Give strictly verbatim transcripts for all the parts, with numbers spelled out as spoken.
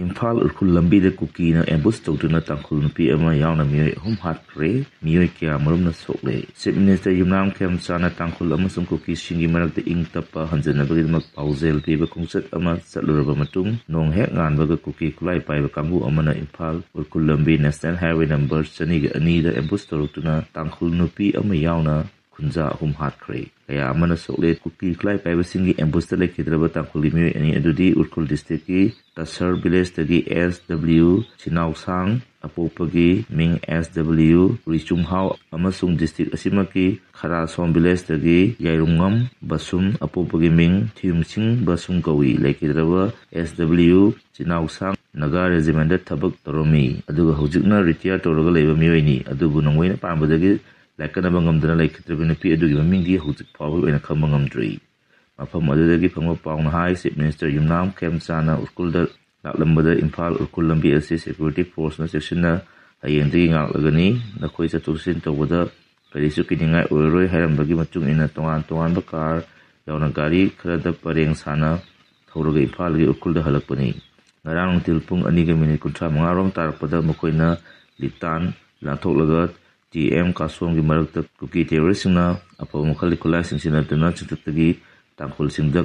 ꯏꯝꯐꯥꯜ ꯎꯈ꯭ꯔꯨꯜ ꯂꯝꯕꯤꯗ ꯀꯨꯀꯤꯅ ambush ꯇꯧꯗꯨꯅ ꯇꯥꯡꯈꯨꯜ ꯅꯨꯄꯤ ꯑꯃ ꯌꯥꯎꯅ ꯃꯤꯑꯣꯏ ꯑꯍꯨꯝ ꯍꯥꯠꯈ꯭ꯔꯦ꯫ ꯃꯤꯑꯣꯏ ꯀꯌꯥ ꯃꯔꯨꯝꯅ ꯁꯣꯛꯂꯦ꯫ Chief Minister ꯌꯨꯝꯅꯥꯝ ꯈꯦꯝꯆꯥꯅ ꯇꯥꯡꯈꯨꯜ ꯑꯃꯁꯨꯡ ꯀꯨꯀꯤꯁꯤꯡꯒꯤ ꯃꯔꯛꯇ ꯏꯪ ꯇꯞꯄ ꯍꯟꯖꯅꯕꯒꯤꯗꯃꯛ ꯄꯥꯎꯖꯦꯜ ꯄꯤꯕ ꯈꯣꯡꯆꯠ ꯑꯃ ꯆꯠꯂꯨꯔꯕ ꯃꯇꯨꯡ, ꯅꯣꯡ ꯍꯦꯛ ꯉꯥꯟꯕꯒ ꯀꯨꯀꯤ ꯈꯨꯠꯂꯥꯏ ꯄꯥꯏꯕ ꯀꯥꯡꯕꯨ ꯑꯃꯅ ꯏꯝꯐꯥꯜ ꯎꯈ꯭ꯔꯨꯜ ꯂꯝꯕꯤ National Highway number ꯆꯅꯤꯒ ꯑꯅꯤꯗ ambush ꯇꯧꯔꯛꯇꯨꯅ ꯇꯥꯡꯈꯨꯜ ꯅꯨꯄꯤ ꯑꯃ ꯌꯥꯎꯅ ꯈꯨꯟꯖꯥ ꯑꯍꯨꯝ ꯍꯥꯠꯈ꯭ꯔꯦ꯫ ꯀꯌꯥ ꯑꯃꯅ ꯁꯣꯛꯂꯦ꯫ ꯀꯨꯀꯤ ꯈꯨꯠꯂꯥꯏ ꯄꯥꯏꯕꯁꯤꯡꯒꯤ ambushꯇ ꯂꯩꯈꯤꯗ꯭ꯔꯕ ꯇꯥꯡꯈꯨꯜꯒꯤ ꯃꯤꯑꯣꯏ ꯑꯅꯤ ꯑꯗꯨꯗꯤ ꯎꯈ꯭ꯔꯨꯜ districtꯀꯤ ꯇꯁꯔ villageꯇꯒꯤ S W ꯁꯤꯅꯥꯎꯁꯥꯡ, ꯑꯄꯣꯛꯄꯒꯤ ꯃꯤꯡ S W ꯔꯤꯆꯨꯡꯍꯥꯎ, ꯑꯃꯁꯨꯡ district ꯑꯁꯤꯃꯛꯀꯤ ꯈꯔꯥꯁꯣꯝ villageꯇꯒꯤ ꯌꯥꯏꯔꯨꯉꯝ ꯕꯁꯨꯝ, ꯑꯄꯣꯛꯄꯒꯤ ꯃꯤꯡ ꯊꯤꯌꯨꯝꯁꯤꯡ ꯕꯁꯨꯝ ꯀꯧꯏ꯫ ꯂꯩꯈꯤꯗ꯭ꯔꯕ S W ꯁꯤꯅꯥꯎꯁꯥꯡ Naga Regimentꯇ ꯊꯕꯛ ꯇꯧꯔꯝꯃꯤ, ꯑꯗꯨꯒ ꯍꯧꯖꯤꯛꯅ retire ꯇꯧꯔꯒ ꯂꯩꯕ ꯃꯤꯑꯣꯏꯅꯤ꯫ ꯑꯗꯨꯕꯨ ꯅꯣꯡꯃꯩꯅ ꯄꯥꯟꯕꯗꯒꯤ ꯂꯥꯏꯀꯠꯅꯕ ꯉꯝꯗꯅ ꯂꯩꯈꯤꯗ꯭ꯔꯕ ꯅꯨꯄꯤ ꯑꯗꯨꯒꯤ ꯃꯃꯤꯡꯗꯤ ꯍꯧꯖꯤꯛ ꯐꯥꯎꯕꯒꯤ ꯑꯣꯏꯅ ꯈꯪꯕ ꯉꯝꯗ꯭ꯔꯤ꯫ ꯃꯐꯝ ꯑꯗꯨꯗꯒꯤ ꯐꯪꯕ ꯄꯥꯎꯅ ꯍꯥꯏ, Chief Minister ꯌꯨꯝꯅꯥꯝ ꯈꯦꯝꯆꯥꯅ ꯎꯈ꯭ꯔꯨꯜꯗ ꯂꯥꯛꯂꯝꯕꯗ ꯏꯝꯐꯥꯜ ꯎꯈ꯭ꯔꯨꯜ ꯂꯝꯕꯤ ꯑꯁꯤ security forceꯅ ꯆꯦꯛꯁꯤꯟꯅ ꯍꯌꯦꯡꯗꯒꯤ ꯉꯥꯛꯂꯒꯅꯤ, ꯅꯈꯣꯏ ꯆꯠꯊꯣꯛ ꯆꯠꯁꯤꯟ ꯇꯧꯕꯗ ꯀꯔꯤꯁꯨ ꯀꯤꯅꯤꯡꯉꯥꯏ ꯑꯣꯏꯔꯔꯣꯏ ꯍꯥꯏꯔꯝꯕꯒꯤ ꯃꯇꯨꯡ ꯏꯟꯅ ꯇꯣꯉꯥꯟ ꯇꯣꯉꯥꯟꯕ car ꯌꯥꯎꯅ ꯒꯥꯔꯤ ꯈꯔꯗ ꯄꯔꯦꯡ ꯁꯥꯅ ꯊꯧꯔꯒ ꯏꯝꯐꯥꯜꯒꯤ ꯎꯈ꯭ꯔꯨꯜꯗ ꯍꯜꯂꯛꯄꯅꯤ꯫ ꯉꯔꯥꯡ ꯅꯨꯡꯊꯤꯜ ꯄꯨꯡ ꯑꯅꯤꯒ minute ꯀꯨꯟꯊ꯭ꯔꯥ ꯃꯉꯥ ꯔꯣꯝ ꯇꯥꯔꯛꯄꯗ ꯃꯈꯣꯏꯅ ꯂꯤꯇꯥꯟ ꯂꯥꯟꯊꯣꯛꯂꯒ T M ꯀꯥꯁꯣꯝꯒꯤ ꯃꯔꯛꯇ ꯀꯨꯀꯤ terroristꯁꯤꯡꯅ ꯑꯐꯕ ꯃꯈꯜꯒꯤ ꯈꯨꯠꯂꯥꯏꯁꯤꯡ ꯁꯤꯖꯤꯟꯅꯗꯨꯅ ꯆꯤꯡꯊꯛꯇꯒꯤ ꯇꯥꯡꯈꯨꯜꯁꯤꯡꯗ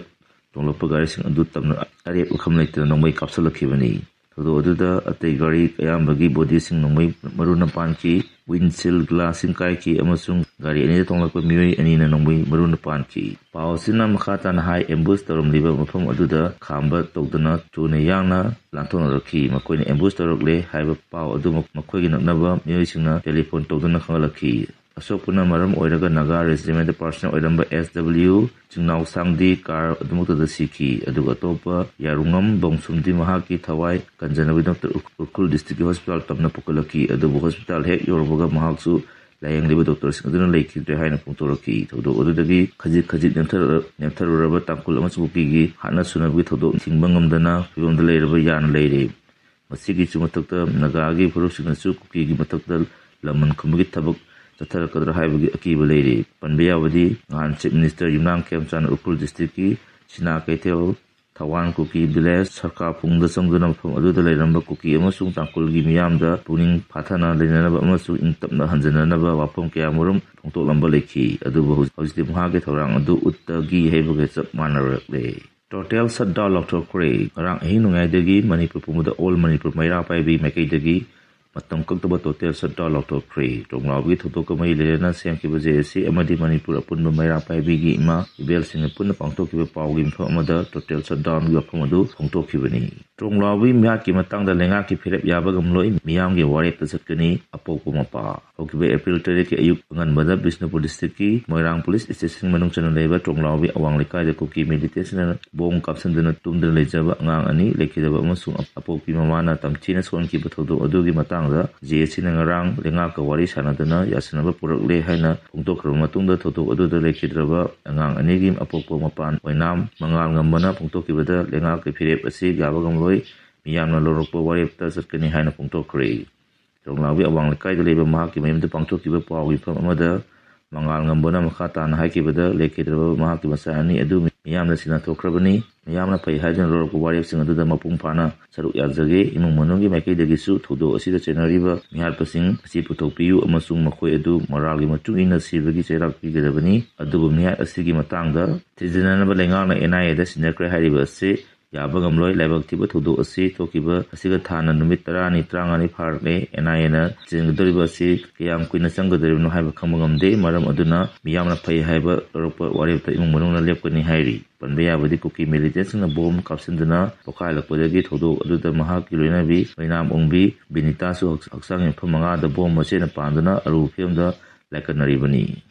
ꯇꯣꯡꯂꯛꯄ ꯒꯥꯔꯤꯁꯤꯡ ꯑꯗꯨ ꯇꯝꯅ ꯑꯔꯦꯞ ꯑꯈꯝ ꯂꯩꯇꯅ ꯅꯣꯡꯃꯩ ꯀꯥꯞꯁꯤꯜꯂꯛꯈꯤꯕꯅꯤ꯫ ꯊꯧꯗꯣꯛ ꯑꯗꯨꯗ ꯑꯇꯩ ꯒꯥꯔꯤ ꯑꯌꯥꯝꯕꯒꯤ bodyꯁꯤꯡ ꯅꯣꯡꯃꯩ ꯃꯔꯨꯅ ꯄꯥꯟꯈꯤ, windshield glassꯁꯤꯡ ꯀꯥꯏꯈꯤ ꯑꯃꯁꯨꯡ ꯒꯥꯔꯤ ꯑꯅꯤꯗ ꯇꯣꯡꯂꯛꯄ ꯃꯤꯑꯣꯏ ꯑꯅꯤꯅ ꯅꯣꯡꯃꯩ ꯃꯔꯨꯅ ꯄꯥꯟꯈꯤ꯫ ꯄꯥꯎ ꯑꯁꯤꯅ ꯃꯈꯥ ꯇꯥꯅ ꯍꯥꯏ, ambush ꯇꯧꯔꯝꯂꯤꯕ ꯃꯐꯝ ꯑꯗꯨꯗ ꯈꯥꯝꯕ ꯇꯧꯗꯅ ꯊꯨꯅ ꯌꯥꯡꯅ ꯂꯥꯟꯊꯣꯛꯅꯔꯛꯈꯤ꯫ ꯃꯈꯣꯏꯅ ambush ꯇꯧꯔꯛꯂꯦ ꯍꯥꯏꯕ ꯄꯥꯎ ꯑꯗꯨꯃꯛ ꯃꯈꯣꯏꯒꯤ ꯅꯛꯅꯕ ꯃꯤꯑꯣꯏꯁꯤꯡꯅ telephone ꯇꯧꯗꯨꯅ ꯈꯪꯍꯜꯂꯛꯈꯤ꯫ ꯑꯁꯣꯛꯄꯅ ꯃꯔꯝ ꯑꯣꯏꯔꯒ Naga Regimentꯇ personnel ꯑꯣꯏꯔꯝꯕ S W ꯆꯤꯡꯅꯥꯎꯁꯥꯡꯗꯤ car ꯑꯗꯨꯃꯛꯇꯗ ꯁꯤꯈꯤ, ꯑꯗꯨꯒ ꯑꯇꯣꯞꯄ ꯌꯥꯔꯨꯉꯝ ꯕꯣꯡꯁꯨꯝꯗꯤ ꯃꯍꯥꯛꯀꯤ ꯊꯋꯥꯏ ꯀꯟꯖꯅꯕꯒꯤꯗꯃꯛꯇ ꯎꯈ꯭ꯔꯨꯜ districtꯀꯤ hospital ꯇꯝꯅ ꯄꯨꯈꯠꯂꯛꯈꯤ꯫ ꯑꯗꯨꯕꯨ hospital ꯍꯦꯛ ꯌꯧꯔꯕꯒ ꯃꯍꯥꯛꯁꯨ ꯂꯥꯌꯦꯡꯂꯤꯕ doctorꯁꯤꯡ ꯑꯗꯨꯅ ꯂꯩꯈꯤꯗ꯭ꯔꯦ ꯍꯥꯏꯅ ꯐꯣꯡꯗꯣꯔꯛꯈꯤ꯫ ꯊꯧꯗꯣꯛ ꯑꯗꯨꯗꯒꯤ ꯈꯖꯤꯛ ꯈꯖꯤꯛ ꯅꯦꯝꯊꯔ-, ꯅꯦꯝꯊꯔꯨꯔꯕ ꯇꯥꯡꯈꯨꯜ ꯑꯃꯁꯨꯡ ꯀꯨꯀꯤꯒꯤ ꯍꯥꯠꯅ ꯁꯨꯅꯕꯒꯤ ꯊꯧꯗꯣꯛ ꯊꯤꯡꯕ ꯉꯝꯗꯅ ꯐꯤꯕꯝꯗ ꯂꯩꯔꯕ ꯌꯥꯅ ꯂꯩꯔꯦ꯫ ꯃꯁꯤꯒꯤꯁꯨ ꯃꯊꯛꯇ ꯅꯥꯒꯥꯒꯤ ꯐꯨꯔꯨꯞꯁꯤꯡꯅꯁꯨ ꯀꯨꯀꯤꯒꯤ ꯃꯊꯛꯇ ꯂꯃꯟ ꯈꯨꯝꯕꯒꯤ ꯊꯕꯛ ꯆꯠꯊꯔꯛꯀꯗ꯭ꯔꯥ ꯍꯥꯏꯕꯒꯤ ꯑꯀꯤꯕ ꯂꯩꯔꯤ꯫ ꯄꯟꯕ ꯌꯥꯕꯗꯤ, ꯅꯍꯥꯟ Chief Minister ꯌꯨꯝꯅꯥꯝ ꯈꯦꯝꯆꯥꯟ ꯎꯈ꯭ꯔꯨꯜ districtꯀꯤ ꯁꯤꯅꯥ ꯀꯩꯊꯦꯜ ꯊꯋꯥꯟ ꯀꯨꯀꯤ ꯚꯤꯂꯦꯖ ꯁꯔꯀꯥꯔ ꯄꯨꯡꯗ ꯆꯪꯗꯨꯅ ꯃꯐꯝ ꯑꯗꯨꯗ ꯂꯩꯔꯝꯕ ꯀꯨꯀꯤ ꯑꯃꯁꯨꯡ ꯇꯥꯡꯈꯨꯜꯒꯤ ꯃꯤꯌꯥꯝꯗ ꯄꯨꯛꯅꯤꯡ ꯐꯥꯊꯅ ꯂꯩꯅꯅꯕ ꯑꯃꯁꯨꯡ ꯏꯪ ꯇꯞꯅ ꯍꯟꯖꯅꯅꯕ ꯋꯥꯐꯝ ꯀꯌꯥꯃꯔꯨꯝ ꯐꯣꯡꯗꯣꯛꯂꯝꯕ ꯂꯩꯈꯤ꯫ ꯑꯗꯨꯕꯨ ꯍꯧꯖꯤꯛ-, ꯍꯧꯖꯤꯛꯇꯤ ꯃꯍꯥꯛꯀꯤ ꯊꯧꯔꯥꯡ ꯑꯗꯨ ꯎꯠꯇꯒꯤ ꯍꯩꯕꯒ ꯆꯞ ꯃꯥꯟꯅꯔꯛꯂꯦ꯫ Total shutdown ꯂꯥꯎꯊꯣꯛꯈ꯭ꯔꯦ꯫ ꯉꯔꯥꯡ ꯑꯍꯤꯡ ꯅꯣꯡꯌꯥꯏꯗꯒꯤ ꯃꯅꯤꯄꯨꯔ ꯄꯨꯝꯕꯗ All Manipur ꯃꯩꯔꯥ ꯄꯥꯏꯕꯤ ꯃꯥꯏꯀꯩꯗꯒꯤ ꯃꯇꯝ ꯀꯛꯇꯕ total shutdown ꯂꯥꯎꯊꯣꯛꯈ꯭ꯔꯦ꯫ ꯇ꯭ꯔꯣꯡꯂꯥꯎꯕꯒꯤ ꯊꯧꯗꯣꯛꯀ ꯃꯔꯤ ꯂꯩꯅꯅ ꯁꯦꯝꯈꯤꯕ ꯖꯦ ꯑꯦ ꯁꯤ ꯑꯃꯗꯤ ꯃꯅꯤꯄꯨꯔ ꯑꯄꯨꯟꯕ ꯃꯩꯔꯥ ꯄꯥꯏꯕꯤꯒꯤ ꯏꯃꯥ ꯏꯕꯦꯜꯁꯤꯡꯅ ꯄꯨꯟꯅ ꯄꯥꯡꯊꯣꯛꯈꯤꯕ ꯄꯥꯎꯒꯤ ꯃꯤꯐꯝ ꯑꯃꯗ total shutdownꯒꯤ ꯋꯥꯐꯝ ꯑꯗꯨ ꯐꯣꯡꯗꯣꯛꯈꯤꯕꯅꯤ꯫ ꯇ꯭ꯔꯣꯡꯂꯥꯎꯕꯤ ꯃꯤꯍꯥꯠꯀꯤ ꯃꯇꯥꯡꯗ ꯂꯩꯉꯥꯛꯀꯤ ꯐꯤꯔꯦꯞ ꯌꯥꯕ ꯉꯝꯂꯣꯏ, ꯃꯤꯌꯥꯝꯒꯤ ꯋꯥꯔꯦꯞꯇ ꯆꯠꯀꯅꯤ ꯑꯄꯣꯛꯄ ꯃꯄꯥ꯫ ꯍꯧꯈꯤꯕ ꯑꯦꯄ꯭ꯔꯤꯜ ꯇꯔꯦꯠꯀꯤ ꯑꯌꯨꯛ ꯑꯉꯟꯕꯗ ꯕꯤꯁꯅꯨꯄꯨꯔ ꯗꯤꯁꯇ꯭ꯔꯤꯛꯀꯤ ꯃꯣꯏꯔꯥꯡ ꯄꯨꯂꯤꯁ ꯁ꯭ꯇꯦꯁꯟ ꯃꯅꯨꯡ ꯆꯟꯅ ꯂꯩꯕ ꯇ꯭ꯔꯣꯡꯂꯥꯎꯕꯤ ꯑꯋꯥꯡ ꯂꯩꯀꯥꯏꯗ ꯀꯨꯀꯤ ꯃꯤꯂꯤꯇꯦꯟꯁꯤꯡꯅ ꯕꯣꯝ ꯀꯥꯞꯁꯤꯟꯗꯨꯅ ꯇꯨꯝꯗꯨꯅ ꯂꯩꯖꯕ ꯑꯉꯥꯡ ꯑꯅꯤ ꯂꯩꯈꯤꯗꯕ ꯑꯃꯁꯨꯡ ꯑꯄꯣꯛꯄꯤ ꯃꯃꯥꯅ ꯇꯝꯊꯤꯅ ꯁꯣꯛꯍꯟꯈꯤꯕ ꯊꯧꯗꯣꯛ ꯑꯗꯨꯒꯤ ꯃꯇꯥꯡꯗ ꯖꯦ ꯑꯦ ꯁꯤꯅ ꯉꯔꯥꯡ ꯂꯩꯉꯥꯛꯀ ꯋꯥꯔꯤ ꯁꯥꯟꯅꯗꯨꯅ ꯌꯥꯁꯤꯟꯅꯕ ꯄꯨꯔꯛꯂꯦ ꯍꯥꯏꯅ ꯐꯣꯡꯗꯣꯛꯈ꯭ꯔꯕ ꯃꯇꯨꯡꯗ, ꯊꯧꯗꯣꯛ ꯑꯗꯨꯗ ꯂꯩꯈꯤꯗ꯭ꯔꯕ ꯑꯉꯥꯡ ꯑꯅꯤꯒꯤ ꯑꯄꯣꯛꯄ ꯃꯄꯥꯟ ꯑꯣꯏꯅꯥꯝ ꯃꯉꯥꯜ ꯉꯝꯕꯅ ꯐꯣꯡꯗꯣꯛꯈꯤꯕꯗ, ꯂꯩꯉꯥꯛꯀꯤ ꯐꯤꯔꯦꯞ ꯑꯁꯤ ꯌꯥꯕ ꯉꯝꯂꯣꯏ, ꯃꯤꯌꯥꯝꯅ ꯂꯧꯔꯛꯄ ꯋꯥꯔꯦꯞꯇ ꯆꯠꯀꯅꯤ ꯍꯥꯏꯅ ꯐꯣꯡꯗꯣꯛꯈ꯭ꯔꯦ꯫ ꯇ꯭ꯔꯣꯡꯂꯥꯎꯕꯤ ꯑꯋꯥꯡ ꯂꯩꯀꯥꯏꯗ ꯂꯩꯕ ꯃꯍꯥꯛꯀꯤ ꯃꯌꯨꯝꯗ ꯄꯥꯡꯊꯣꯛꯈꯤꯕ ꯄꯥꯎꯒꯤ ꯃꯤꯐꯝ ꯑꯃꯗ ꯃꯉꯥꯜ ꯉꯝꯕꯅ ꯃꯈꯥ ꯇꯥꯅ ꯍꯥꯏꯈꯤꯕꯗ, ꯂꯩꯈꯤꯗ꯭ꯔꯕ ꯃꯍꯥꯛꯀꯤ ꯃꯆꯥ ꯑꯅꯤ ꯑꯗꯨ ꯃꯤꯌꯥꯝꯅ ꯁꯤꯟꯅꯊꯣꯛꯈ꯭ꯔꯕꯅꯤ꯫ ꯃꯤꯌꯥꯝꯅ ꯐꯩ ꯍꯥꯏꯗꯨꯅ ꯂꯧꯔꯛꯄ ꯋꯥꯔꯦꯞꯁꯤꯡ ꯑꯗꯨꯗ ꯃꯄꯨꯡ ꯐꯥꯅ ꯁꯔꯨꯛ ꯌꯥꯖꯒꯦ꯫ ꯏꯃꯨꯡ ꯃꯅꯨꯡꯒꯤ ꯃꯥꯏꯀꯩꯗꯒꯤꯁꯨ ꯊꯧꯗꯣꯛ ꯑꯁꯤꯗ ꯆꯦꯟꯅꯔꯤꯕ ꯃꯤꯍꯥꯠꯄꯁꯤꯡ ꯑꯁꯤ ꯄꯨꯊꯣꯛꯄꯤꯌꯨ ꯑꯃꯁꯨꯡ ꯃꯈꯣꯏ ꯑꯗꯨ ꯃꯣꯔꯥꯜꯒꯤ ꯃꯇꯨꯡ ꯏꯟꯅ ꯁꯤꯕꯒꯤ ꯆꯩꯔꯥꯛ ꯄꯤꯒꯗꯕꯅꯤ꯫ ꯑꯗꯨꯕꯨ ꯃꯤꯍꯥꯠ ꯑꯁꯤꯒꯤ ꯃꯇꯥꯡꯗ ꯊꯤꯖꯤꯟꯅꯅꯕ ꯂꯩꯉꯥꯛꯅ ꯑꯦꯟ ꯑꯥꯏ ꯑꯦꯗ ꯁꯤꯟꯅꯈ꯭ꯔꯦ ꯍꯥꯏꯔꯤꯕ ꯑꯁꯤ ꯌꯥꯕ ꯉꯝꯂꯣꯏ꯫ ꯂꯥꯏꯕꯛ ꯊꯤꯕ ꯊꯧꯗꯣꯛ ꯑꯁꯤ ꯊꯣꯛꯈꯤꯕ ꯑꯁꯤꯒ ꯊꯥꯅ ꯅꯨꯃꯤꯠ ꯇꯔꯥꯅꯤ, ꯇꯔꯥꯃꯉꯥꯅꯤ ꯐꯥꯔꯛꯂꯦ꯫ ꯑꯦꯟ ꯑꯥꯏ ꯑꯦꯅ ꯆꯦꯟꯒꯗꯧꯔꯤꯕ ꯑꯁꯤ ꯀꯌꯥꯝ ꯀꯨꯏꯅ ꯆꯪꯒꯗꯧꯔꯤꯕꯅꯣ ꯍꯥꯏꯕ ꯈꯪꯕ ꯉꯝꯗꯦ꯫ ꯃꯔꯝ ꯑꯗꯨꯅ ꯃꯤꯌꯥꯝꯅ ꯐꯩ ꯍꯥꯏꯕ ꯂꯧꯔꯛꯄ ꯋꯥꯔꯦꯞꯇ ꯏꯃꯨꯡ ꯃꯅꯨꯡꯅ ꯂꯦꯞꯀꯅꯤ ꯍꯥꯏꯔꯤ꯫ ꯄꯟꯕ ꯌꯥꯕꯗꯤ, ꯀꯨꯀꯤ ꯃꯤꯂꯤꯇꯦꯟꯁꯤꯡꯅ ꯕꯣꯝ ꯀꯥꯞꯁꯤꯟꯗꯨꯅ ꯄꯣꯈꯥꯏꯍꯜꯂꯛꯄꯗꯒꯤ ꯊꯧꯗꯣꯛ ꯑꯗꯨꯗ ꯃꯍꯥꯛꯀꯤ ꯂꯣꯏꯅꯕꯤ ꯑꯣꯏꯅꯥꯝ ꯑꯣꯡꯕꯤ ꯕꯤꯅꯤꯇꯥꯁꯨ ꯍꯛ-, ꯍꯛꯆꯥꯡꯒꯤ ꯃꯐꯝ ꯃꯉꯥꯗ ꯕꯣꯝ ꯃꯆꯦꯠꯅ ꯄꯥꯟꯗꯨꯅ ꯑꯔꯨꯕ ꯐꯤꯕꯝꯗ ꯂꯥꯏꯀꯠꯅꯔꯤꯕꯅꯤ꯫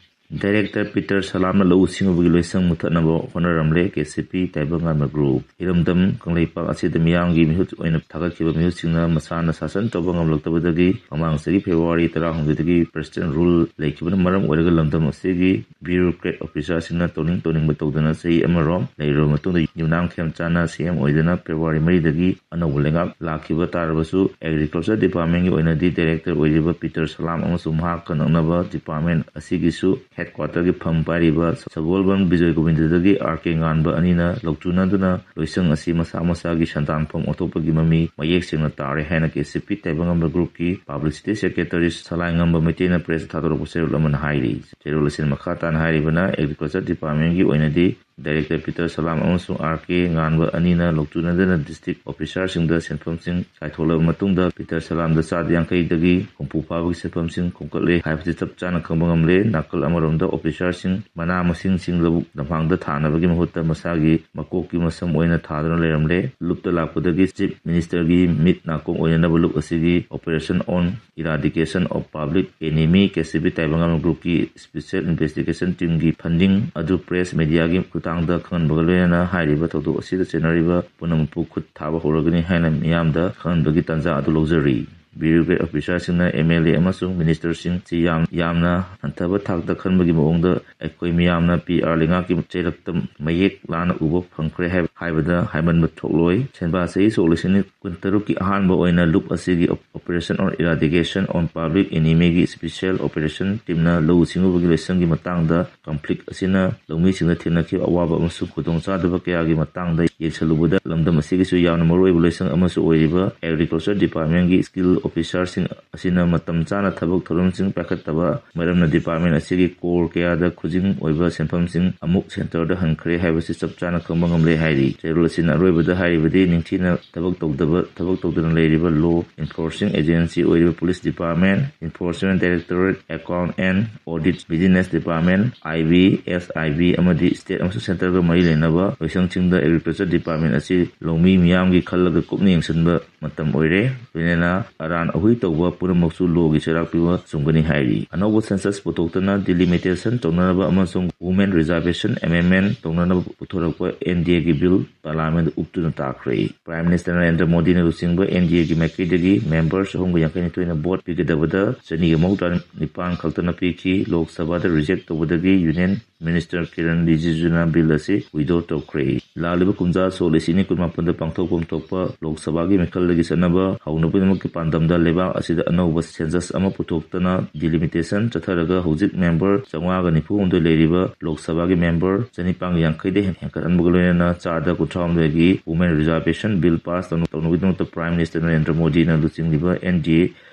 ꯗꯥꯏꯔꯦꯛꯇꯔ ꯄꯤꯇꯔ ꯁꯂꯥꯝꯅ ꯂꯧꯎ ꯁꯤꯡꯎꯕꯒꯤ ꯂꯣꯏꯁꯪ ꯃꯨꯊꯠꯅꯕ ꯍꯣꯠꯅꯔꯝꯂꯦ, ꯀꯦ ꯁꯤ ꯄꯤ ꯇꯥꯏꯕꯪꯉꯥꯟꯕ ꯒ꯭ꯔꯨꯞ꯫ ꯏꯔꯝꯗꯝ ꯀꯪꯂꯩꯄꯥꯛ ꯑꯁꯤꯗ ꯃꯤꯌꯥꯝꯒꯤ ꯃꯤꯍꯨꯠ ꯑꯣꯏꯅ ꯊꯥꯒꯠꯈꯤꯕ ꯃꯤꯍꯨꯠꯁꯤꯡꯅ ꯃꯁꯥꯅ ꯁꯥꯁꯟ ꯇꯧꯕ ꯉꯝꯂꯛꯇꯕꯗꯒꯤ ꯃꯃꯥꯡ ꯆꯍꯤ ꯐꯦꯕ꯭ꯔꯨꯋꯥꯔꯤ ꯇꯔꯥꯍꯨꯝꯗꯣꯏꯗꯒꯤ ꯄ꯭ꯔꯦꯁꯤꯗꯦꯟ ꯔꯨꯜ ꯂꯩꯈꯤꯕꯅ ꯃꯔꯝ ꯑꯣꯏꯔꯒ ꯂꯝꯗꯝ ꯑꯁꯤꯒꯤ ꯕ꯭ꯌꯨꯔꯣꯀ꯭ꯔꯦꯠ ꯑꯣꯐꯤꯁꯥꯔꯁꯤꯡꯅ ꯇꯧꯅꯤꯡ ꯇꯧꯅꯤꯡꯕ ꯇꯧꯗꯨꯅ ꯆꯍꯤ ꯑꯃꯔꯣꯝ ꯂꯩꯔꯕ ꯃꯇꯨꯡꯗ ꯌꯨꯝꯅꯥꯝ ꯈꯦꯝꯆꯥꯟꯅ ꯁꯤ ꯑꯦꯝ ꯑꯣꯏꯗꯨꯅ ꯐꯦꯕ꯭ꯔꯨꯋꯥꯔꯤ ꯃꯔꯤꯗꯒꯤ ꯑꯅꯧꯕ ꯂꯩꯉꯥꯛ ꯂꯥꯛꯈꯤꯕ ꯇꯥꯔꯕꯁꯨ, ꯑꯦꯒ꯭ꯔꯤꯀꯜꯆꯔ ꯗꯤꯄꯥꯔꯠꯃꯦꯟꯒꯤ ꯑꯣꯏꯅꯗꯤ ꯗꯥꯏꯔꯦꯛꯇꯔ ꯑꯣꯏꯔꯤꯕ ꯄꯤꯇꯔ ꯁꯂꯥꯝ ꯑꯃꯁꯨꯡ ꯃꯍꯥꯛꯀ ꯅꯛꯅꯕ ꯗꯤꯄꯥꯔꯠꯃꯦꯟ ꯑꯁꯤꯒꯤꯁꯨ ꯍꯦꯗꯀ꯭ꯋꯥꯇꯔꯒꯤ ꯐꯝ ꯄꯥꯏꯔꯤꯕ ꯁꯒꯣꯜꯕꯟ ꯕꯤꯖꯣꯏ ꯒꯣꯕꯤꯟꯗꯗꯒꯤ ꯑꯥꯔ ꯀꯦ ꯉꯥꯟꯕ ꯑꯅꯤꯅ ꯂꯧꯇꯨꯅꯗꯨꯅ ꯂꯣꯏꯁꯪ ꯑꯁꯤ ꯃꯁꯥ ꯃꯁꯥꯒꯤ ꯁꯟꯗꯥꯟꯐꯝ ꯑꯣꯟꯊꯣꯛꯄꯒꯤ ꯃꯃꯤ ꯃꯌꯦꯛ ꯁꯦꯡꯅ ꯇꯥꯔꯦ ꯍꯥꯏꯅ ꯀꯦ ꯁꯤ ꯄꯤ ꯇꯥꯏꯕꯪꯉꯝꯕ ꯒ꯭ꯔꯨꯞꯀꯤ ꯄꯕ꯭ꯂꯤꯁꯤꯇꯤ ꯁꯦꯀ꯭ꯔꯦꯇꯔꯤ ꯁꯂꯥꯏꯉꯝꯕ ꯃꯩꯇꯩꯅ ꯄ꯭ꯔꯦꯁꯇ ꯊꯥꯗꯣꯔꯛꯄ ꯆꯦꯔꯣꯜ ꯑꯃꯅ ꯍꯥꯏꯔꯤ꯫ ꯆꯦꯔꯣꯜ ꯑꯁꯤꯅ ꯃꯈꯥ ꯇꯥꯅ ꯍꯥꯏꯔꯤꯕꯅ, ꯑꯦꯒ꯭ꯔꯤꯀꯜꯆꯔ ꯗꯤꯄꯥꯔꯠꯃꯦꯟꯒꯤ ꯑꯣꯏꯅꯗꯤ ꯗꯥꯏꯔꯦꯛꯇꯔ ꯄꯤꯇꯔ ꯁꯂꯥꯝ ꯑꯃꯁꯨꯡ ꯑꯥꯔ ꯀꯦ ꯉꯥꯟꯕ ꯑꯅꯤꯅ ꯂꯧꯇꯨꯅꯗꯅ ꯗꯤꯁꯇ꯭ꯔꯤꯛ ꯑꯣꯐꯤꯁꯥꯔꯁꯤꯡꯗ ꯁꯦꯟꯐꯝꯁꯤꯡ ꯀꯥꯏꯊꯣꯛꯂꯕ ꯃꯇꯨꯡꯗ ꯄꯤꯇꯔ ꯁꯂꯥꯝꯗ ꯆꯥꯗ ꯌꯥꯡꯈꯩꯗꯒꯤ ꯍꯨꯝꯐꯨ ꯐꯥꯕꯒꯤ ꯁꯦꯟꯐꯝꯁꯤꯡ ꯈꯣꯝꯀꯠꯂꯦ ꯍꯥꯏꯕꯁꯤ ꯆꯞ ꯆꯥꯅ ꯈꯪꯕ ꯉꯝꯂꯦ꯫ ꯅꯥꯀꯜ ꯑꯃꯔꯣꯝꯗ ꯑꯣꯐꯤꯁꯥꯔꯁꯤꯡ ꯃꯅꯥ ꯃꯁꯤꯡꯁꯤꯡ ꯂꯧꯕꯨꯛ ꯂꯝꯍꯥꯡꯗ ꯊꯥꯅꯕꯒꯤ ꯃꯍꯨꯠꯇ ꯃꯁꯥꯒꯤ ꯃꯀꯣꯛꯀꯤ ꯃꯁꯝ ꯑꯣꯏꯅ ꯊꯥꯗꯨꯅ ꯂꯩꯔꯝꯂꯦ꯫ ꯂꯨꯞꯇ ꯂꯥꯛꯄꯗꯒꯤ ꯆꯤꯞ ꯃꯤꯅꯤꯁꯇꯔꯒꯤ ꯃꯤꯠ ꯅꯥꯀꯣꯡ ꯑꯣꯏꯅꯅꯕ ꯂꯨꯞ ꯑꯁꯤꯒꯤ Operation on Eradication of Public Enemy, K C B ꯇꯥꯏꯕꯪꯉꯝ ꯒ꯭ꯔꯨꯞꯀꯤ ꯁ꯭ꯄꯦꯁꯤꯌꯦꯜ ꯏꯟꯚꯦꯁꯇꯤꯒꯦꯁꯟ ꯇꯤꯝꯒꯤ ꯐꯟꯗꯤꯡ ꯑꯗꯨ ꯄ꯭ꯔꯦꯁ ꯃꯦꯗꯤꯌꯥꯒꯤ ꯈꯨꯠꯊꯥꯡꯗ ꯈꯪꯍꯟꯕꯒ ꯂꯣꯏꯅꯅ ꯍꯥꯏꯔꯤꯕ ꯊꯧꯗꯣꯛ ꯑꯁꯤꯗ ꯆꯦꯟꯅꯔꯤꯕ ꯄꯨꯝꯅꯃꯛꯄꯨ ꯈꯨꯠ ꯊꯥꯕ ꯍꯧꯔꯒꯅꯤ ꯍꯥꯏꯅ ꯃꯤꯌꯥꯝꯗ ꯈꯪꯍꯟꯕꯒꯤ ꯇꯥꯟꯖꯥ ꯑꯗꯨ ꯂꯧꯖꯔꯤ꯫ ꯕ꯭ꯌꯨꯔꯣꯀ꯭ꯔꯦꯠ ꯑꯣꯐꯤꯁꯥꯔꯁꯤꯡꯅ ꯑꯦꯝ ꯑꯦꯜ ꯑꯦ ꯑꯃꯁꯨꯡ ꯃꯤꯅꯤꯁꯇꯔꯁꯤꯡ ꯁꯤ ꯌꯥꯝ, ꯌꯥꯝꯅ ꯍꯟꯊꯕ ꯊꯥꯛꯇ ꯈꯟꯕꯒꯤ ꯃꯑꯣꯡꯗ ꯑꯩꯈꯣꯏ ꯃꯤꯌꯥꯝꯅ ꯄꯤ ꯑꯥꯔ ꯂꯩꯉꯥꯛꯀꯤ ꯆꯩꯔꯛꯇ ꯃꯌꯦꯛ ꯂꯥꯅ ꯎꯕ ꯐꯪꯈ꯭ꯔꯦ ꯍꯥꯏꯕ, ꯍꯥꯏꯕꯗ ꯍꯥꯏꯃꯟꯕ ꯊꯣꯛꯂꯣꯏ꯫ ꯁꯦꯟꯕꯥ ꯆꯍꯤ ꯁꯣꯛ ꯂꯤꯁꯤꯡ ꯀꯨꯟꯇꯔꯨꯛꯀꯤ ꯑꯍꯥꯟꯕ ꯑꯣꯏꯅ ꯂꯨꯞ ꯑꯁꯤꯒꯤ Operation on Eradication on Public Enemy ꯒꯤ ꯁ꯭ꯄꯦꯁꯤꯌꯦꯜ ꯑꯣꯄꯔꯦꯁꯟ ꯇꯤꯝꯅ ꯂꯧꯎ ꯁꯤꯡꯎꯕꯒꯤ ꯂꯣꯏꯁꯪꯒꯤ ꯃꯇꯥꯡꯗ ꯀꯟꯐ꯭ꯂꯤꯛ ꯑꯁꯤꯅ ꯂꯧꯃꯤꯁꯤꯡꯗ ꯊꯦꯡꯅꯈꯤꯕ ꯑꯋꯥꯕ ꯑꯃꯁꯨꯡ ꯈꯨꯗꯣꯡꯆꯥꯗꯕ ꯀꯌꯥꯒꯤ ꯃꯇꯥꯡꯗ ꯌꯦꯡꯁꯤꯜꯂꯨꯕꯗ, ꯂꯝꯗꯝ ꯑꯁꯤꯒꯤꯁꯨ ꯌꯥꯝꯅ ꯃꯔꯨꯑꯣꯏꯕ ꯂꯣꯏꯁꯪ ꯑꯃꯁꯨ ꯑꯣꯏꯔꯤꯕ ꯑꯦꯒ꯭ꯔꯤꯀꯜꯆꯔ ꯗꯤꯄꯥꯔꯠꯃꯦꯟꯒꯤ ꯁ꯭ꯀꯤꯜ ꯑꯣꯐꯤꯁꯥꯔꯁꯤꯡ ꯑꯁꯤꯅ ꯃꯇꯝ ꯆꯥꯅ ꯊꯕꯛ ꯊꯧꯔꯝꯁꯤꯡ ꯄꯥꯏꯈꯠꯇꯕ ꯃꯔꯝꯅ ꯗꯤꯄꯥꯔꯠꯃꯦꯟ ꯑꯁꯤꯒꯤ ꯀꯣꯔ ꯀꯌꯥꯗ ꯈꯨꯖꯤꯡ ꯑꯣꯏꯕ ꯁꯦꯟꯐꯝꯁꯤꯡ ꯑꯃꯨꯛ ꯁꯦꯟꯇꯔꯗ ꯍꯟꯈ꯭ꯔꯦ ꯍꯥꯏꯕꯁꯤ ꯆꯞ ꯆꯥꯅ ꯈꯪꯕ ꯉꯝꯂꯦ ꯍꯥꯏꯔꯤ꯫ ꯆꯦꯔꯣꯜ ꯑꯁꯤꯅ ꯑꯔꯣꯏꯕꯗ ꯍꯥꯏꯔꯤꯕꯗꯤ, ꯅꯤꯡꯊꯤꯅ ꯊꯕꯛ ꯇꯧꯗꯕ, ꯊꯕꯛ ꯇꯧꯗꯅ ꯂꯩꯔꯤꯕ law enforcing agency ꯑꯣꯏꯔꯤꯕ Police Department, Enforcement Directorate, Account and Audit, Business Department, I B, S I B, ꯑꯃꯗꯤ state ꯑꯃꯁꯨꯡ centreꯒ ꯃꯔꯤ ꯂꯩꯅꯕ ꯂꯣꯏꯁꯪꯁꯤꯡꯗ ꯑꯦꯒ꯭ꯔꯤꯀꯜꯆꯔ ꯗꯤꯄꯥꯔꯠꯃꯦꯟ ꯑꯁꯤ ꯂꯧꯃꯤ ꯃꯤꯌꯥꯝꯒꯤ ꯈꯜꯂꯒ ꯀꯨꯞꯅ ꯌꯦꯡꯁꯤꯟꯕ ꯃꯇꯝ ꯑꯣꯏꯔꯦ꯫ ꯂꯣꯏꯅꯅ ꯑꯔꯥꯟ ꯑꯍꯨꯏ ꯇꯧꯕ ꯄꯨꯝꯅꯃꯛꯁꯨ lawꯒꯤ ꯆꯩꯔꯥꯛ ꯄꯤꯕ ꯆꯨꯝꯒꯅꯤ ꯍꯥꯏꯔꯤ꯫ ꯑꯅꯧꯕ ꯁꯦꯟꯁꯁ ꯄꯨꯊꯣꯛꯇꯅ delimitation ꯇꯧꯅꯅꯕ ꯑꯃꯁꯨꯡ Women Reservation Amendment ꯇꯧꯅꯅꯕ ꯄꯨꯊꯣꯔꯛꯄ N D Aꯒꯤ bill ꯄꯥꯔꯂꯤꯌꯥꯃꯦꯟꯗ ꯎꯞꯇꯨꯅ ꯇꯥꯈ꯭ꯔꯦ꯫ Prime Minister ꯅꯔꯦꯟꯗ꯭ꯔ ꯃꯣꯗꯤꯅ ꯂꯨꯆꯤꯡꯕ N D Aꯒꯤ ꯃꯥꯏꯀꯩꯗꯒꯤ member ꯆꯍꯨꯝꯒ ꯌꯥꯡꯈꯩ ꯅꯤꯊꯣꯏꯅ vote ꯄꯤꯒꯗꯕꯗ ꯆꯅꯤꯒ ꯃꯧꯗ꯭ꯔꯥ ꯅꯤꯄꯥꯟ ꯈꯛꯇꯅ ꯄꯤꯈꯤ꯫ ꯂꯣꯛ ꯁꯚꯥꯗ reject ꯇꯧꯕꯗꯒꯤ Union Minister ꯀꯤꯔꯟ ꯔꯤꯖꯤꯖꯨꯅ bill ꯑꯁꯤ withdraw ꯇꯧꯈ꯭ꯔꯦ꯫ ꯂꯥꯛꯂꯤꯕ ꯀꯨꯝꯖꯥ ꯁꯣꯛ ꯂꯤꯁꯤꯡ ꯑꯅꯤ ꯀꯨꯟꯃꯥꯄꯟꯗ ꯄꯥꯡꯊꯣꯛꯐꯝ ꯊꯣꯛꯄ ꯂꯣꯛ ꯁꯚꯥꯒꯤ ꯃꯤꯈꯜꯗꯒꯤ ꯆꯠꯅꯕ ꯍꯧꯅꯕꯒꯤꯗꯃꯛꯀꯤ ꯄꯥꯟꯗꯝ ꯃꯇꯝꯗ ꯂꯩꯕꯥꯛ ꯑꯁꯤꯗ ꯑꯅꯧꯕ ꯁꯦꯟꯁꯁ ꯑꯃ ꯄꯨꯊꯣꯛꯇꯅ ꯗꯤꯂꯤꯃꯤꯇꯦꯁꯟ ꯆꯠꯊꯔꯒ ꯍꯧꯖꯤꯛ ꯃꯦꯝꯕꯔ ꯆꯥꯝꯃꯉꯥꯒ ꯅꯤꯐꯨ ꯍꯨꯝꯗꯣꯏ ꯂꯩꯔꯤꯕ ꯂꯣꯛ ꯁꯚꯥꯒꯤ ꯃꯦꯝꯕꯔ ꯆꯅꯤꯄꯥꯟꯒ ꯌꯥꯡꯈꯩꯗ ꯍꯦꯟ-, ꯍꯦꯟꯒꯠꯍꯟꯕꯒ ꯂꯣꯏꯅꯅ ꯆꯥꯗ ꯀꯨꯟꯊ꯭ꯔꯥ ꯍꯨꯝꯗꯣꯏꯒꯤ ꯋꯨꯃꯦꯟ ꯔꯤꯖꯥꯔꯕꯦꯁꯟ ꯕꯤꯜ ꯄꯥꯁ ꯇꯧꯅ-, ꯇꯧꯅꯕꯒꯤꯗꯃꯛꯇ ꯄ꯭ꯔꯥꯏꯝ ꯃꯤꯅꯤꯁꯇꯔ ꯅꯔꯦꯟꯗ꯭ꯔ ꯃꯣꯗꯤꯅ ꯂꯨꯆꯤꯡꯂꯤꯕ ꯑꯦꯟ ꯗꯤ ꯑꯦ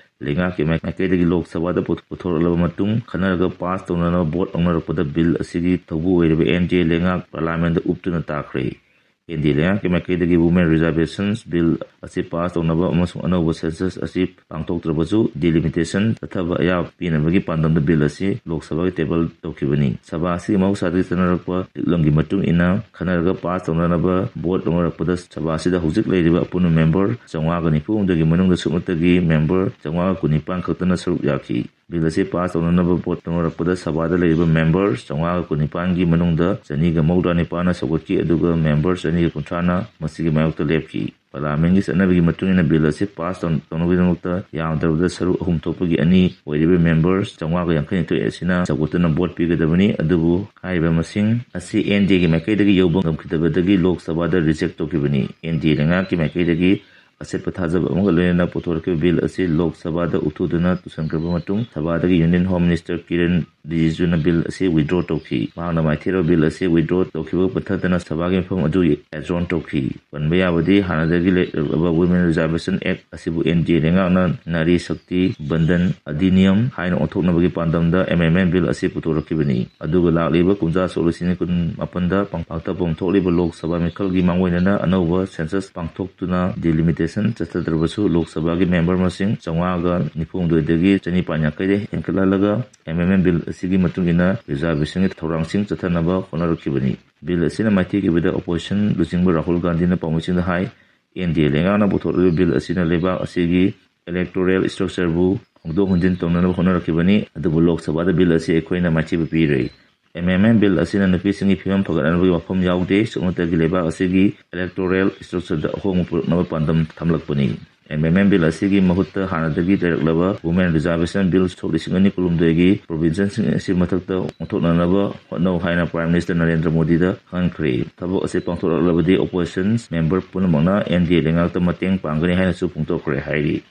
ꯂꯩꯉꯥꯛꯀꯤ ꯃꯥꯏ-, ꯃꯥꯏꯀꯩꯗꯒꯤ ꯂꯣꯛ ꯁꯚꯥꯗ ꯄꯨꯊꯣ-, ꯄꯨꯊꯣꯔꯛꯂꯕ ꯃꯇꯨꯡ ꯈꯟꯅꯔꯒ ꯄꯥꯁ ꯇꯧꯅꯅꯕ ꯚꯣꯠ ꯂꯧꯅꯔꯛꯄꯗ ꯕꯤꯜ ꯑꯁꯤꯒꯤ ꯊꯧꯕꯨ ꯑꯣꯏꯔꯤꯕ ꯑꯦꯟ ꯗꯤ ꯑꯦ ꯂꯩꯉꯥꯛ ꯄꯥꯔꯂꯥꯃꯦꯟꯗ ꯎꯞꯇꯨꯅ ꯇꯥꯈ꯭ꯔꯦ꯫ ꯑꯦꯟ ꯗꯤ ꯑꯦ ꯂꯩꯉꯥꯛꯀꯤ ꯃꯥꯏꯀꯩꯗꯒꯤ ꯋꯨꯃꯦꯟ ꯔꯤꯖꯥꯔꯕꯦꯁꯟꯁ ꯕꯤꯜ ꯑꯁꯤ ꯄꯥꯁ ꯇꯧꯅꯕ ꯑꯃꯁꯨꯡ ꯑꯅꯧꯕ ꯁꯦꯟꯁꯁ ꯑꯁꯤ ꯄꯥꯡꯊꯣꯛꯇ꯭ꯔꯕꯁꯨ ꯗꯤꯂꯤꯃꯤꯇꯦꯁꯟ ꯆꯠꯊꯕ ꯑꯌꯥꯕ ꯄꯤꯅꯕꯒꯤ ꯄꯥꯟꯗꯝꯗ ꯕꯤꯜ ꯑꯁꯤ ꯂꯣꯛ ꯁꯚꯥꯒꯤ ꯇꯦꯕꯜ ꯇꯧꯈꯤꯕꯅꯤ꯫ ꯁꯚꯥ ꯑꯁꯤꯒꯤ ꯃꯍꯧꯁꯥꯗꯒꯤ ꯆꯠꯅꯔꯛꯄ ꯂꯤꯛꯂꯝꯒꯤ ꯃꯇꯨꯡ ꯏꯟꯅ ꯈꯟꯅꯔꯒ ꯄꯥꯁ ꯇꯧꯅꯅꯕ ꯚꯣꯠ ꯂꯧꯅꯔꯛꯄꯗ ꯁꯚꯥ ꯑꯁꯤꯗ ꯍꯧꯖꯤꯛ ꯂꯩꯔꯤꯕ ꯑꯄꯨꯟꯕ ꯃꯦꯝꯕꯔ ꯆꯥꯝꯃꯉꯥꯒ ꯅꯤꯐꯨ ꯍꯨꯝꯗꯣꯏꯒꯤ ꯃꯅꯨꯡꯗ ꯁꯨꯞꯅꯇꯒꯤ ꯃꯦꯝꯕꯔ ꯆꯥꯝꯃꯉꯥꯒ ꯀꯨꯟꯅꯤꯄꯥꯟ ꯈꯛꯇꯅ ꯁꯔꯨꯛ ꯌꯥꯈꯤ꯫ ꯕꯤꯜ ꯑꯁꯤ ꯄꯥꯁ ꯇꯧꯅꯅꯕ ꯚꯣꯠ ꯇꯧꯅꯔꯛꯄꯗ ꯁꯚꯥꯗ ꯂꯩꯔꯤꯕ ꯃꯦꯝꯕꯔ ꯆꯥꯝꯃꯉꯥꯒ ꯀꯨꯟꯅꯤꯄꯥꯟꯒꯤ ꯃꯅꯨꯡꯗ ꯆꯅꯤꯒ ꯃꯧꯗ꯭ꯔꯥ ꯅꯤꯄꯥꯟꯅ ꯁꯧꯒꯠꯈꯤ, ꯑꯗꯨꯒ ꯃꯦꯝꯕꯔ ꯆꯅꯤꯒ ꯀꯨꯟꯊ꯭ꯔꯥꯅ ꯃꯁꯤꯒꯤ ꯃꯥꯌꯣꯛꯇ ꯂꯦꯞꯈꯤ꯫ ꯄꯥꯔꯂꯥꯃꯦꯟꯒꯤ ꯆꯠꯅꯕꯤꯒꯤ ꯃꯇꯨꯡ ꯏꯟꯅ ꯕꯤꯜ ꯑꯁꯤ ꯄꯥꯁ ꯇꯧ-, ꯇꯧꯅꯕꯒꯤꯗꯃꯛꯇ ꯌꯥꯝꯗ꯭ꯔꯕꯗ ꯁꯔꯨꯛ ꯑꯍꯨꯝ ꯊꯣꯛꯄꯒꯤ ꯑꯅꯤ ꯑꯣꯏꯔꯤꯕ ꯃꯦꯝꯕꯔ ꯆꯥꯝꯃꯉꯥꯒ ꯌꯥꯡꯈꯩꯅꯤꯊꯣꯏ ꯑꯁꯤꯅ ꯁꯧꯒꯠꯇꯨꯅ ꯚꯣꯠ ꯄꯤꯒꯗꯕꯅꯤ꯫ ꯑꯗꯨꯕꯨ ꯍꯥꯏꯔꯤꯕ ꯃꯁꯤꯡ ꯑꯁꯤ ꯑꯦꯟ ꯗꯤ ꯑꯦꯒꯤ ꯃꯥꯏꯀꯩꯗꯒꯤ ꯌꯧꯕ ꯉꯝꯈꯤꯗꯕꯗꯒꯤ ꯂꯣꯛ ꯁꯚꯥꯗ ꯔꯤꯖꯦꯛ ꯇꯧꯈꯤꯕꯅꯤ꯫ ꯑꯦꯟ ꯗꯤ ꯑꯦ ꯂꯩꯉꯥꯛꯀꯤ ꯃꯥꯏꯀꯩꯗꯒꯤ ꯑꯆꯦꯠꯄ ꯊꯥꯖꯕ ꯑꯃꯒ ꯂꯣꯏꯅꯅ ꯄꯨꯊꯣꯔꯛꯈꯤꯕ ꯕꯤꯜ ꯑꯁꯤ ꯂꯣꯛ ꯁꯚꯥꯗ ꯎꯠꯊꯨꯗꯨꯅ ꯇꯨꯁꯟꯈ꯭ꯔꯕ ꯃꯇꯨꯡ, ꯁꯚꯥꯗꯒꯤ ꯌꯨꯅꯤꯌꯟ ꯍꯣꯝ ꯃꯤꯅꯤꯁꯇꯔ ꯀꯤꯔꯟ ꯔꯤꯖꯤꯖꯨꯅ ꯕꯤꯜ ꯑꯁꯤ ꯋꯤꯗ꯭ꯔꯣ ꯇꯧꯈꯤ꯫ ꯃꯍꯥꯛꯅ ꯃꯥꯏꯊꯤꯔꯕ ꯕꯤꯜ ꯑꯁꯤ ꯋꯤꯗ꯭ꯔꯣ ꯇꯧꯈꯤꯕꯒ ꯄꯠꯊꯗꯅ ꯁꯚꯥꯒꯤ ꯃꯐꯝ ꯑꯗꯨ ꯑꯦꯖꯣꯔꯟ ꯇꯧꯈꯤ꯫ ꯄꯟꯕ ꯌꯥꯕꯗꯤ, ꯍꯥꯟꯅꯗꯒꯤ ꯂꯩꯔꯛꯂꯕ ꯋꯨꯃꯦꯟ ꯔꯤꯖꯥꯔꯕꯦꯁꯟ ꯑꯦꯛ ꯑꯁꯤꯕꯨ ꯑꯦꯟ ꯗꯤ ꯑꯦ ꯂꯩꯉꯥꯛꯅ ꯅꯥꯔꯤ ꯁꯛꯇꯤ ꯕꯟꯗꯟ ꯑꯙꯤꯅꯤꯌꯝ ꯍꯥꯏꯅ ꯑꯣꯟꯊꯣꯛꯅꯕꯒꯤ ꯄꯥꯟꯗꯝꯗ ꯑꯦꯃꯦꯟꯃꯦꯟ ꯕꯤꯜ ꯑꯁꯤ ꯄꯨꯊꯣꯔꯛꯈꯤꯕꯅꯤ꯫ ꯑꯗꯨꯒ ꯂꯥꯛꯂꯤꯕ ꯀꯨꯝꯖꯥ ꯁꯣꯛ ꯂꯤꯁꯤꯡ ꯀꯨꯟ ꯃꯥꯄꯟꯗ ꯄꯥꯡꯊꯣꯛꯄ ꯊꯣꯛꯂꯤꯕ ꯂꯣꯛ ꯁꯚꯥ ꯃꯤꯈꯜꯒꯤ ꯃꯥꯡꯑꯣꯏꯅꯅ ꯑꯅꯧꯕ ꯁꯦꯟꯁꯁ ꯄꯥꯡꯊꯣꯛꯇꯨꯅ ꯗꯤꯂꯤꯃꯤꯇꯦꯁꯟ ꯆꯠꯊꯗ꯭ꯔꯕꯁꯨ ꯂꯣꯛ ꯁꯚꯥꯒꯤ ꯃꯦꯝꯕꯔ ꯃꯁꯤꯡ ꯆꯥꯝꯃꯉꯥꯒ ꯅꯤꯐꯨ ꯍꯨꯝꯗꯣꯏꯗꯒꯤ ꯆꯅꯤꯄꯥꯟ ꯌꯥꯡꯈꯩꯗ ꯍꯦꯟꯒꯠꯍꯜꯂꯒ ꯑꯦꯃꯦꯟꯃꯦꯟ ꯕꯤꯜ ꯑꯁꯤꯒꯤ ꯃꯇꯨꯡ ꯏꯟꯅ ꯔꯤꯖꯥꯔꯕꯦꯁꯟꯒꯤ ꯊꯧꯔꯥꯡꯁꯤꯡ ꯆꯠꯊꯅꯕ ꯍꯣꯠꯅꯔꯛꯈꯤꯕꯅꯤ꯫ ꯕꯤꯜ ꯑꯁꯤꯅ ꯃꯥꯏꯊꯤꯈꯤꯕꯗ ꯑꯣꯄꯣꯖꯤꯁꯟ ꯂꯨꯆꯤꯡꯕ ꯔꯥꯍꯨꯜ ꯒꯥꯟꯙꯤꯅ ꯄꯥꯎꯃꯤꯁꯤꯡꯗ ꯍꯥꯏ, ꯑꯦꯟ ꯗꯤ ꯑꯦ ꯂꯩꯉꯥꯛꯅ ꯄꯨꯊꯣꯔꯛꯂꯤꯕ ꯕꯤꯜ ꯑꯁꯤꯅ ꯂꯩꯕꯥꯛ ꯑꯁꯤꯒꯤ ꯏꯂꯦꯛꯇꯣꯔꯦꯜ ꯏꯁꯇ꯭ꯔꯛꯆꯔꯕꯨ ꯍꯣꯡꯗꯣꯛ ꯍꯣꯡꯖꯤꯟ ꯇꯧꯅꯅꯕ ꯍꯣꯠꯅꯔꯛꯈꯤꯕꯅꯤ, ꯑꯗꯨꯕꯨ ꯂꯣꯛ ꯁꯚꯥꯗ ꯕꯤꯜ ꯑꯁꯤ ꯑꯩꯈꯣꯏꯅ ꯃꯥꯏꯊꯤꯕ ꯄꯤꯔꯣꯏ꯫ ꯑꯦꯃꯦꯟꯃꯦꯟ ꯕꯤꯜ ꯑꯁꯤꯅ ꯅꯨꯄꯤꯁꯤꯡꯒꯤ ꯐꯤꯕꯝ ꯐꯒꯠꯍꯟꯕꯒꯤ ꯋꯥꯐꯝ ꯌꯥꯎꯗꯦ, ꯁꯨꯞꯅꯇꯒꯤ ꯂꯩꯕꯥꯛ ꯑꯁꯤꯒꯤ ꯏꯂꯦꯛꯇꯣꯔꯦꯜ ꯏꯁꯇ꯭ꯔꯛꯆꯔꯗ ꯑꯍꯣꯡꯕ ꯄꯨꯔꯛꯅꯕ ꯄꯥꯟꯗꯝ ꯊꯝꯂꯛꯄꯅꯤ꯫ ꯑꯦꯃꯦꯟꯃꯦꯟ ꯕꯤꯜ ꯑꯁꯤꯒꯤ ꯃꯍꯨꯠꯇ ꯍꯥꯟꯅꯗꯒꯤ ꯂꯩꯔꯛꯂꯕ ꯋꯨꯃꯦꯟ ꯔꯤꯖꯥꯔꯕꯦꯁꯟ ꯕꯤꯜ ꯁꯣꯛ ꯂꯤꯁꯤꯡ ꯑꯅꯤ ꯀꯨꯟꯍꯨꯝꯗꯣꯏꯒꯤ ꯄ꯭ꯔꯣꯚꯤꯖꯟꯁꯤꯡ ꯑꯁꯤ ꯃꯊꯛꯇ ꯑꯣꯟꯊꯣꯛꯅꯅꯕ ꯍꯣꯠꯅꯧ ꯍꯥꯏꯅ ꯄ꯭ꯔꯥꯏꯝ ꯃꯤꯅꯤꯁꯇꯔ ꯅꯔꯦꯟꯗ꯭ꯔ ꯃꯣꯗꯤꯗ ꯈꯪꯍꯟꯈ꯭ꯔꯦ꯫ ꯊꯕꯛ ꯑꯁꯤ ꯄꯥꯡꯊꯣꯔꯛꯂꯕꯗꯤ ꯑꯣꯄꯣꯖꯤꯁꯟ ꯃꯦꯝꯕꯔ ꯄꯨꯝꯅꯃꯛꯅ ꯑꯦꯟ ꯗꯤ ꯑꯦ ꯂꯩꯉꯥꯛꯇ ꯃꯇꯦꯡ ꯄꯥꯡꯒꯅꯤ ꯍꯥꯏꯅꯁꯨ ꯐꯣꯡꯗꯣꯛꯈ꯭ꯔꯦ ꯍꯥꯏꯔꯤ꯫